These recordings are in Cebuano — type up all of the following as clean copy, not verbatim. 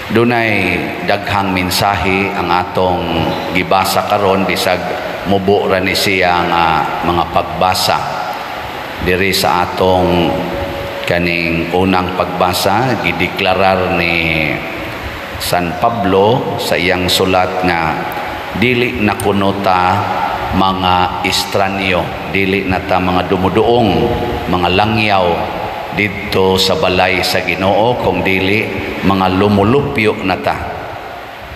Dunay daghang mensahe ang atong gibasa karon, bisag mubo ra ni siya nga mga pagbasa. Diri sa atong kaning unang pagbasa, gideklarar ni San Pablo sa iyang sulat nga dili na kuno ta mga estranyo, dili na ta mga dumuduong, mga langyaw didto sa balay sa Ginoo, kung dili mga lumulupyo na ta.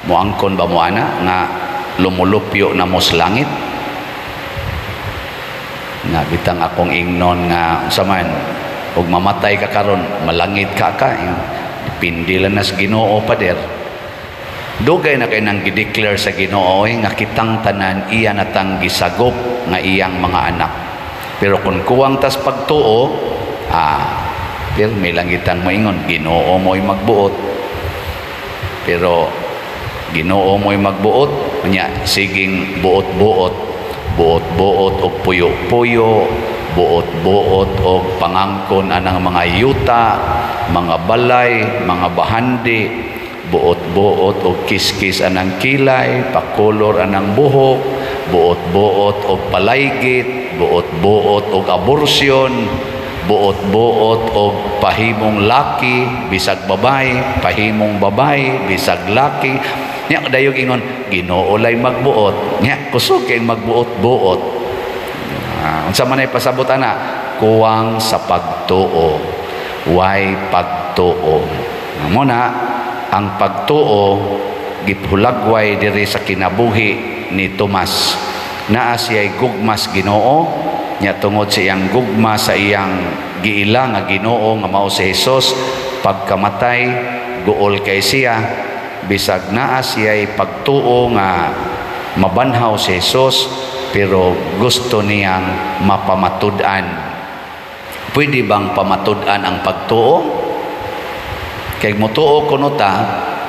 Moangkon ba mo ana nga lumulupyo na mo sa langit? Nga bitang akong ingnon nga unsa man, ug mamatay ka karon, malangit ka ka? Depende lang na sa Ginoo, pader. Dugay na kay nang gideclare sa Ginoo eh, nga kitang tanan iya natang gisagop nga iyang mga anak. Pero kung kuwang tas pagtuo, pirmi lang kitang moingon, "Ginoo mo'y magbuot." Pero Ginoo mo'y magbuot nya, siging buot-buot, buot-buot og puyo-puyo, buot-buot og pangangkon anang mga yuta, mga balay, mga bahandi, buot-buot og kiskis anang kilay, pakolor anang buhok, buot-buot og palaygit, buot-buot og aborsyon, buot-buot og pahimong laki bisag babae, pahimong babae bisag laki. Nya dayog ingon, "Ginoo lay magbuot." Nya kusog kay magbuot-buot. Unsa man ay pasabot ana? Kuwang sa pagtuo, way pagtuo. Mo na ang pagtuo gihulagway diri sa kinabuhi ni Tomas. Naa siya'y gugmas Ginoo. Nya tungod sa iyang gugma sa iyang giila nga Ginoo nga mao si Jesus, pagkamatay guol kay siya, bisag naa siya'y pagtuo nga mabanhaw si Jesus, pero gusto niyang mapamatud-an. Pwede bang pamatud-an ang pagtuo? Kay mutuo kuno ta,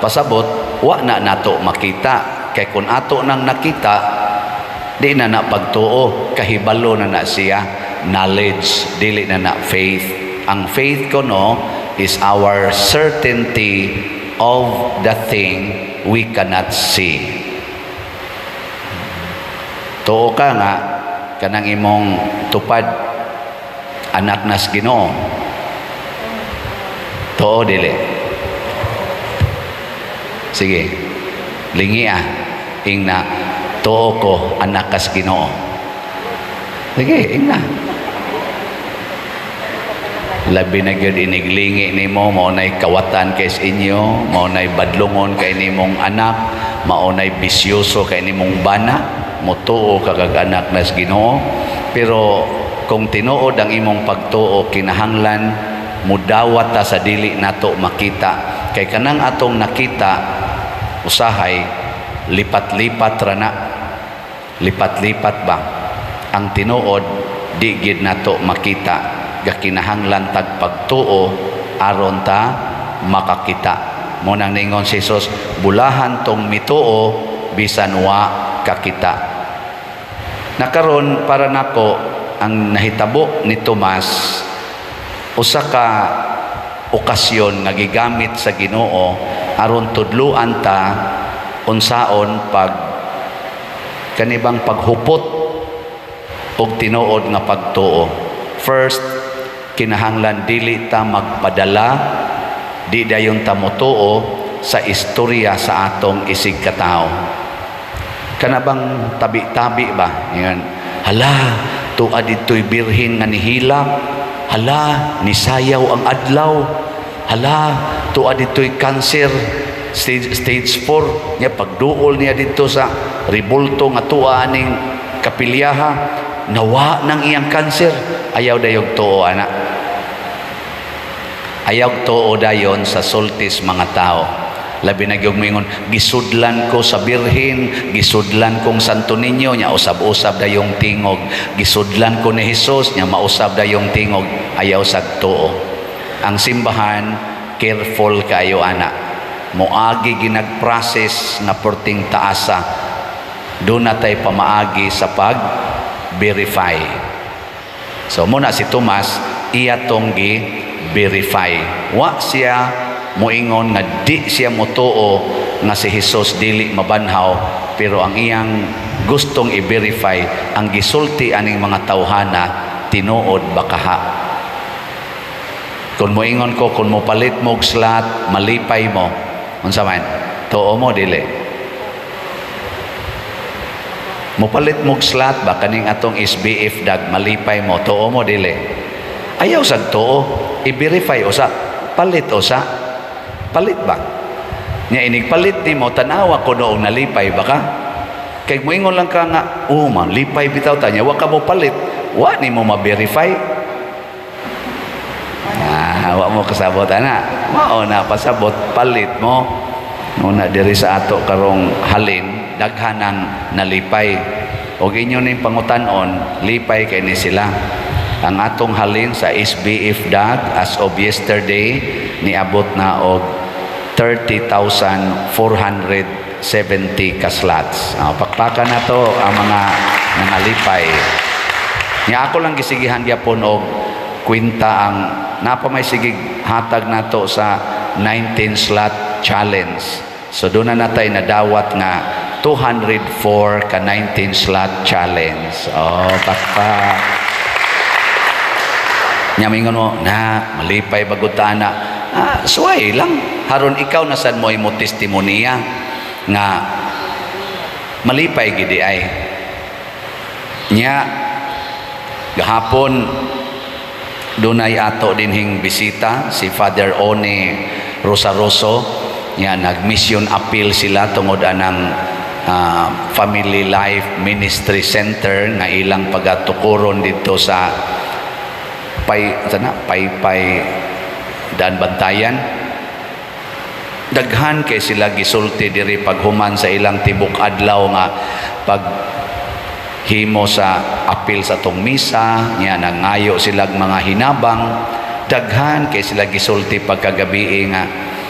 pasabot wa na nato makita, kay kung ato nang nakita, di na na pagtuo, kahibalo na na siya, knowledge, dili na na faith. Ang faith kuno is our certainty of the thing we cannot see. Tuo ka nga kanang imong tupad anak nas Ginoo? Tuo dili? Sige, lingi ah, ingna, "Tuo ko anak kas Ginoo." Sige, ingna. Labi na gyud iniglingi nimo, mao nay kawatan kay sa inyo, mao nay badlongon kay nimong anak, mao nay bisyoso kay nimong bana, motuo ka kag anak nas Ginoo. Pero kung tinuod ang imong pagtuo, kinahanglan mudawat ta sa dili nato makita, kay kanang atong nakita usahay lipat-lipat ra na, lipat-lipat ba. Ang tinuod di gid nato makita, gakinahanglan tag pagtuo aron ta makakita. Mo nang ningon si Jesus, "Bulahan tong mituo bisan wa kakita." Nakaron para nako, ang nahitabo ni Tomas usa ka okasyon nga gigamit sa Ginoo aron tudluan ta unsaon pag kanibang paghupot og tinuod nga pagtuo. First, kinahanglan dili ta magpadala, di dayon ta motuo sa istorya sa atong isig katao. Kana bang tabi-tabi ba? Yan. "Hala, tua dito'y birhen nga nihilak. Hala, nisayaw ang adlaw. Hala, tua dito'y cancer stage 4 niya." Pagduol niya dito sa ribulto nga tuwa aning kapilyaha, nawa ng iyang cancer. Ayaw dayog tuo ana. Ayaw tuo dayon sa sultis mga tao. Labi na gyud moingon, "Gisudlan ko sa birhen, gisudlan kong Santo Niño," nya usab-usab dayong tingog. "Gisudlan ko ni Jesus," nya mausab dayong tingog. Ayaw sag tuo. Ang simbahan careful kaayo ana. Moagi ginag-process nga perting taasa. Doon na tay pamaagi sa pag verify. So muna si Tomas, iya tong gi verify. Wa siya Moingon nga di siya motuo nga si Jesus dili mabanhaw, pero ang iyang gustong i-verify ang gisulti aning mga tawhana, tinuod ba kaha. Kung moingon ko, kung mopalit mo og slot, malipay mo, unsa man, tuo mo, dili? Mopalit mo og slot ba, kaning atong SBF dag, malipay mo, tuo mo, dili? Ayaw sad tuo, i-verify usa, palit usa, palit ba? Nya inig palit nimo, tanawa ko noong nalipay ba ka? Kay moingon lang ka nga, "Oh man, lipay bitaw ta," nya wa ka mo palit, wa nimo ma-verify. Ah, wa mo kasabot ana. Mao na pasabot, palit mo. Una diri sa ato karong halin, daghan ang nalipay. Og inyo ning pangutan-on, lipay kay ni sila. Ang atong halin sa SBF DAG as of yesterday niabot na og 30,470 ka slots. Ah, pakpakan na to ang mga nangalipay. Nya ako lang gisigihan gyapon og kwenta ang napa may sigig hatag nato sa 19 slot challenge. So doon na natay nadawat nga 204 ka 19 slot challenge. Oh, pakpak. Nya mingon mo, na, malipay bagod ta na. Ah, suway lang. Haron ikaw na sad mo imo testimonya nga malipay gidi ay. Nya gahapon dunay ato dinhing bisita si Father One Rosaroso. Nya nag-mission appeal sila tungod anang Family Life Ministry Center nga ilang pagatukuron dito sa Pay sana Paypay Daan Bantayan. Daghan kay sila gisulti diri paghuman sa ilang tibok adlaw nga pag himo sa apil sa tong misa. Nya nangayo sila mga hinabang. Daghan kay sila gisulti pagkagabi nga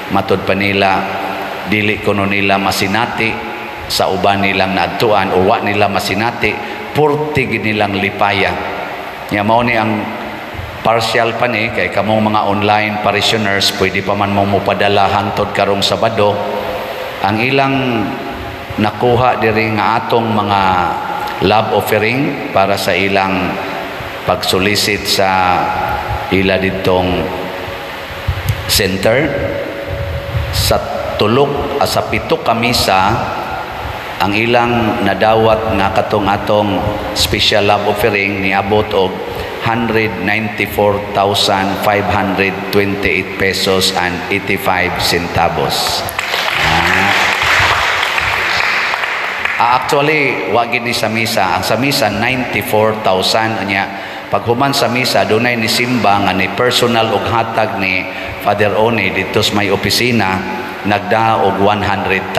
matud pa nila dili kuno nila masinati sa uban nilang naadtuan o wa nila masinati, purti gid nilang lipaya. Nya mao ni ang partial pa ni kay kamong mga online parishioners, pwede pa man mo mopadala hangtod karong Sabado. Ang ilang nakuha diri nga atong mga love offering para sa ilang pagsolicit sa ila ditong center sa tulok, sa pito ka misa, ang ilang nadawat nga katong atong special love offering niabot og 194,528 pesos and 85 centavos. Ah. Ah, actually, wa gid ni sa misa. Ang sa misa 94,000 nya. Paghuman sa misa, dunay ni simba nga ni personal og hatag ni Father Oni dito sa may opisina, nagdaa og 100,000.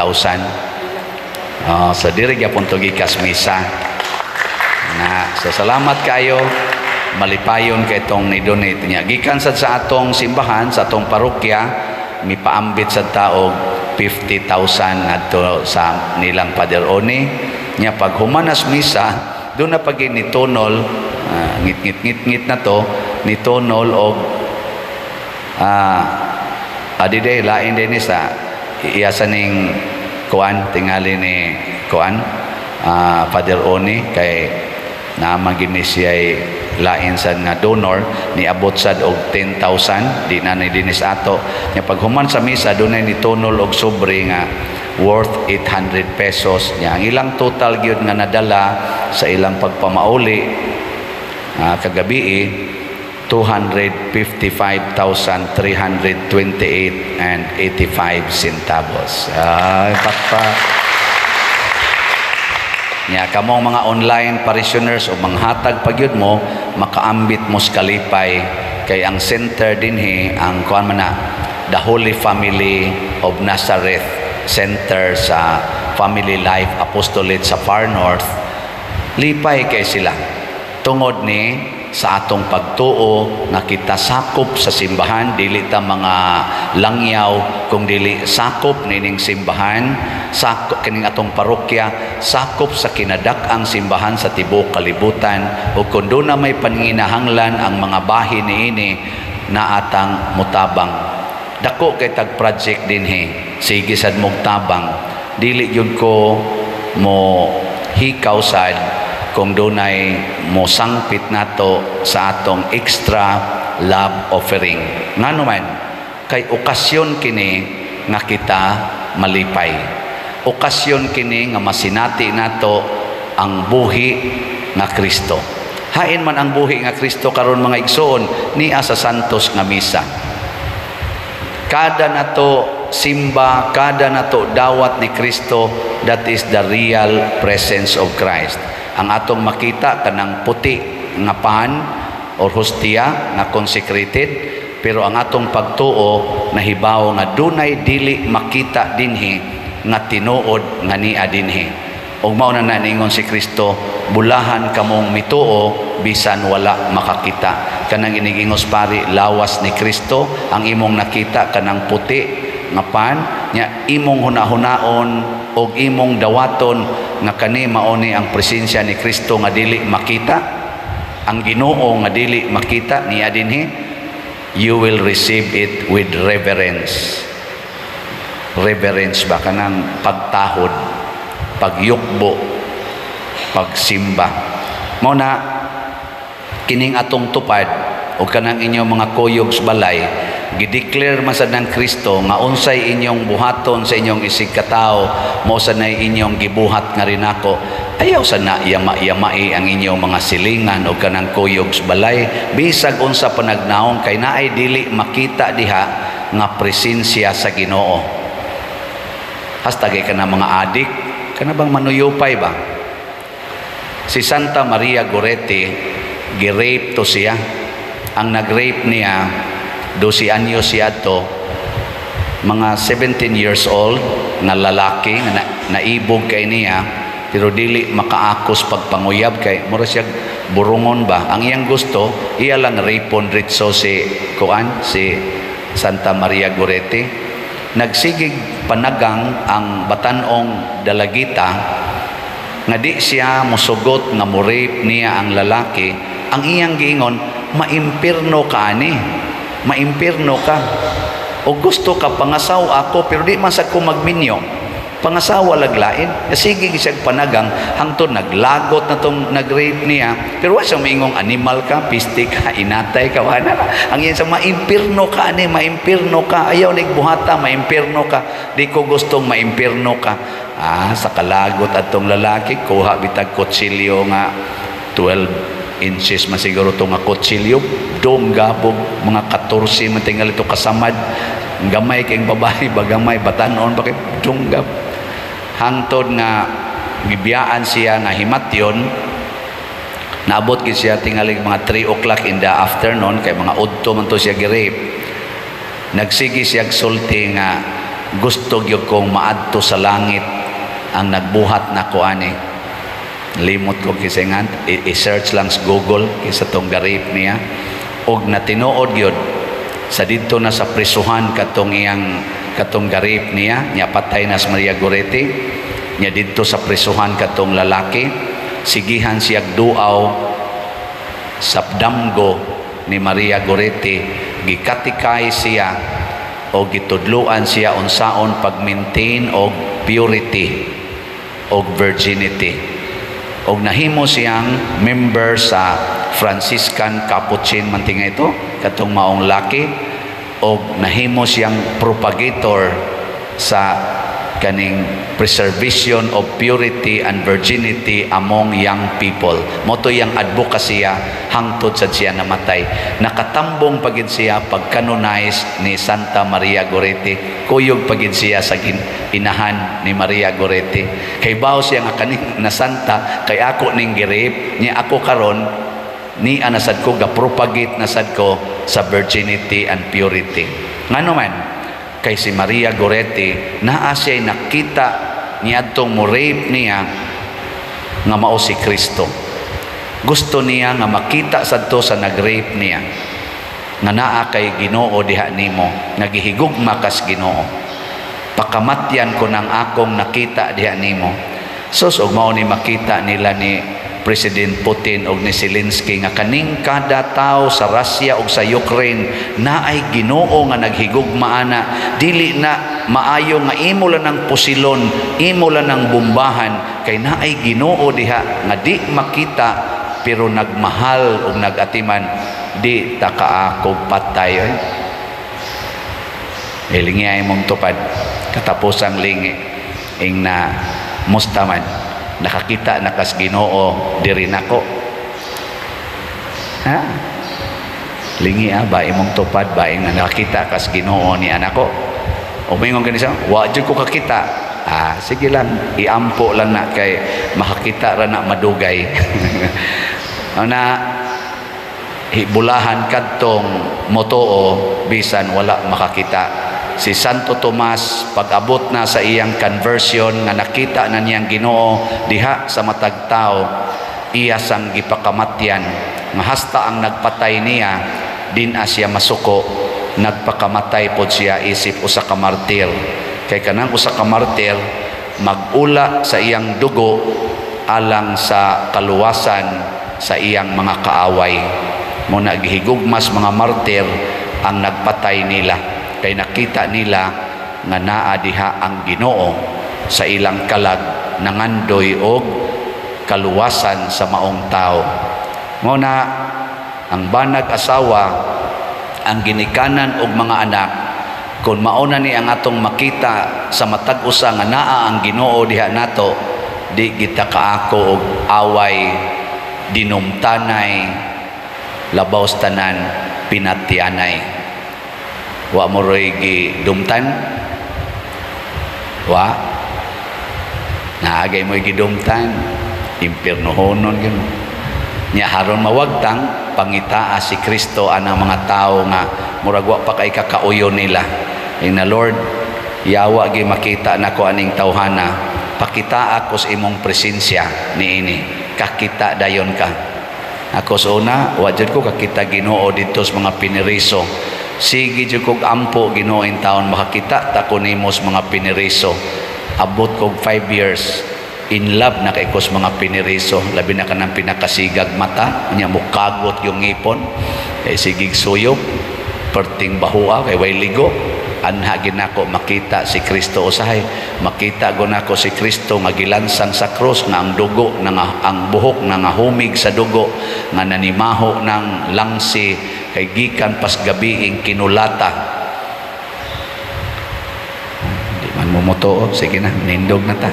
Oh, so diri gyapon to gikas misa. Na, so salamat kayo, malipayon kay itong ni-donate niya. Gikan sad sa atong simbahan, sa atong parokya, mipaambit sad ta og 50,000 ngadto sa nilang Father Oni. Nya pag humanas misa, doon na pag nitunol, ngit ngit ngit ngit na to, nitunol og adide lain din ni sa iya sa ning kuan, tingali ni kuan, Father Oni, kay naman gini siya lain sad nga donor, niabot sad og 10,000 di na ni dinis ato. Nya pag human sa misa, dunay nitunol og sobre nga worth 800 pesos. Nya ang ilang total gyud nga nadala sa ilang pagpamauli kagabi, 255,328 and 85 centavos. Ay, pakpak. Nya kamong mga online parishioners o manghatag pagyud mo, makaambit mo sa kalipay kay ang center dinhi ang kuan man na, the Holy Family of Nazareth Center sa Family Life Apostolate sa Far North. Lipay kay sila tungod ni sa atong pagtuo nga kita sakop sa simbahan, dili ta mga langyaw kung dili sakop nining simbahan, sakop kining atong parokya, sakop sa kinadak-ang simbahan sa tibuok kalibutan, ug kun doon na may panginahanglan ang mga bahin niini, naatang mutabang. Dako kay tag project dinhi. Sige sad mog tabang. Dili gyud ko mo hikaw sad kung dunay mo sangpit nato sa atong extra love offering. Ngano man, kay okasyon kini nga kita malipay. Okasyon kini nga masinati nato ang buhi nga Kristo. Hain man ang buhi nga Kristo karon, mga igsoon? Nia sa Santos nga Misa. Kada nato simba, kada nato dawat ni Kristo, that is the real presence of Christ. Ang atong makita kanang puti nga pan or hostia nga consecrated, pero ang atong pagtuo nahibaw nga dunay dili makita dinhi nga tinuod nga nia dinhi. Ug mao na ningon si Kristo, "Bulahan kamong mituo bisan wala makakita." Kanang inigingos pari, lawas ni Kristo ang imong nakita, kanang puti nga pan nya, imong hunahunaon og imong dawaton nga kani mao ni ang presensya ni Kristo nga dili makita, ang Ginoo nga dili makita niya dinhi. You will receive it with reverence. Reverence ba, kanang pagtahod, pagyukbo, pagsimba. Mao na kining atong tupad o kanang inyong mga kuyog sa balay, gideclare man sad ng Kristo nga unsay inyong buhaton sa inyong isig katawo, mao sad nay inyong gibuhat nga rinako. Ayaw sa na yama-yamai ang inyong mga silingan o kanang kuyog sa balay, bisag unsa panagnaong, kay naay dili makita diha nga presensya sa Ginoo. Hasta kay kana mga adik, kana bang manuyupay ba? Si Santa Maria Goretti, gi-rape to siya. Ang nag-rape niya, 12 anyos siya to, mga 17 years old nga lalaki nga naibog kay niya, pero dili makaakos pagpanguyab kay mura siya burungon ba. Ang iyang gusto, iya lang rapon ritso si kuan, si Santa Maria Goretti. Nagsigig panagang ang batanong dalagita nga di siya musugot nga mo-rape niya ang lalaki. Ang iyang giingon, "Maimpirno ka ani, maimpirno ka o gusto ka pangasaw ako, pero di man sa ko magminyo, pangasawa laglain." Sige siya panagang hangtod naglagot na tong nag-rape niya, pero wa siya maingong animal ka, piste ka, inatay ka, wala na. Ang iyan sa, "Maimpirno ka ani, maimpirno ka, ayaw nagbuhata, maimpirno ka, di ko gustong maimpirno ka." Ah, sa kalagot atong lalaki, kuha bitag kutsilyo nga 12 inches man siguro to nga kutsilyo, dong gabog mga 14 man tingali to kasamad. Gamay kay babae ba, gamay batanon ba kay dunggab, hangtod nga gibiyaan siya nga himatyon. Naabot gid siya tingali mga 3 o'clock in the afternoon, kay mga udto man to siya gi-rape. Nagsige siya sulti nga, "Gusto gyud kong maadto sa langit ang nagbuhat nako ani." Limot ko kisingan, i-search lang sa Google kaysa tong ga-rape niya. Og natinuod gyud sa didto na sa prisuhan katong iyang katong ga-rape niya. Nya patay na si Maria Goretti. Nya didto sa prisuhan katong lalaki, sigihan siya duaw sa damgo ni Maria Goretti. Gikatikay siya o gitudluan siya unsaon pag-maintain og purity og virginity, og nahimo siyang member sa Franciscan Capuchin man tinga ito katong maong laki, og nahimo siyang propagator sa kaning preservation of purity and virginity among young people. Mao to iyang advocacy hangtod sa siya namatay. Nakatambong pagid siya pag-canonize ni Santa Maria Goretti. Kuyog pagid siya sa inahan ni Maria Goretti. Kay bawo siya nga kaning na santa kay ako ning gi-rape niya, ako karon ni anasad ko ga-propagate na sad ko sa virginity and purity. Ngano man, kay si Maria Goretti naa siya'y nakita niadtong mo rape niya nga mao si Kristo. Gusto niya nga makita sadto sa nag-rape niya nga naa kay Ginoo diha nimo, nga gihigugma kas Ginoo. Pakamatyan ko ng akong nakita diha nimo. Sus, og mao ni makita nila ni President Putin og ni Zelensky nga kaning kada tao sa Russia ug sa Ukraine naay Ginoo nga naghigugma ana. Dili na maayo nga imo lang ng pusilon, imo lang ng bombahan, kay naay Ginoo diha nga di makita pero nagmahal ug nagatiman. Di ta kaakog patay, oy. Ilingi ay mong tupad katapusang lingi ing na musta man, nakakita na kas Ginoo diri nako, ha? Lingi ah, ba imong tupad ba ing na nakakita kas Ginoo ni anako o moingon gani siya, "Wa jud ko kakita." Ah, sige lang, iampo lang na kay makakita ra na madugay na bulahan kadtong motoo bisan wala makakita. Si Santo Tomas, pag-abot na sa iyang conversion nga nakita na niyang Ginoo diha sa matag tao, iya sang gipakamatyan nga hasta ang nagpatay niya din siya masuko, nagpakamatay pod siya isip usa ka martir, kay kanang usa ka martir magula sa iyang dugo alang sa kaluwasan sa iyang mga kaaway. Mo na gihigugmas mga martir ang nagpatay nila kay nakita nila nga naa diha ang Ginoo sa ilang kalag, nangandoy og kaluwasan sa maong tao. Mo na ang banag asawa, ang ginikanan og mga anak, kung mauna ni ang atong makita sa matag usa nga naa ang Ginoo diha nato, di kita kaako og away, dinumtanay, labaw sa tanan pinatyanay. Wa mo roy gidumtan? Wa naagay mo gidumtan, impiernohonon gyud nya. Haron mawagtang, pangitaa si Kristo anang mga tao nga murag wa pa kay kakauyo nila. Ing na, "Lord, yawa gi makita nako aning tawhana, pakita ako sa imong presensya niini." Kakita dayon ka. Ako sa una, wa jud ko kakita Ginoo didto sa mga piniriso. Sige jud kog ampo, "Ginoo, in taon makakita ta ko nimo sa mga piniriso." Abot kog 5 years, in love na kay ko sa mga piniriso, labi na kanang pinakasigag mata nya, mukagot yung ngipon kay sigig suyop, perting bahua kay way ligo. Anha ginako makita si Kristo usahay. Makita go nako si Kristo nga gilansang sa krus, nga ang dugo na nga, ang buhok na nga humig sa dugo, nga nanimaho ng langsi kay gikan pas gabiing kinulata. Di man mo motuo, sige na, nindog na ta.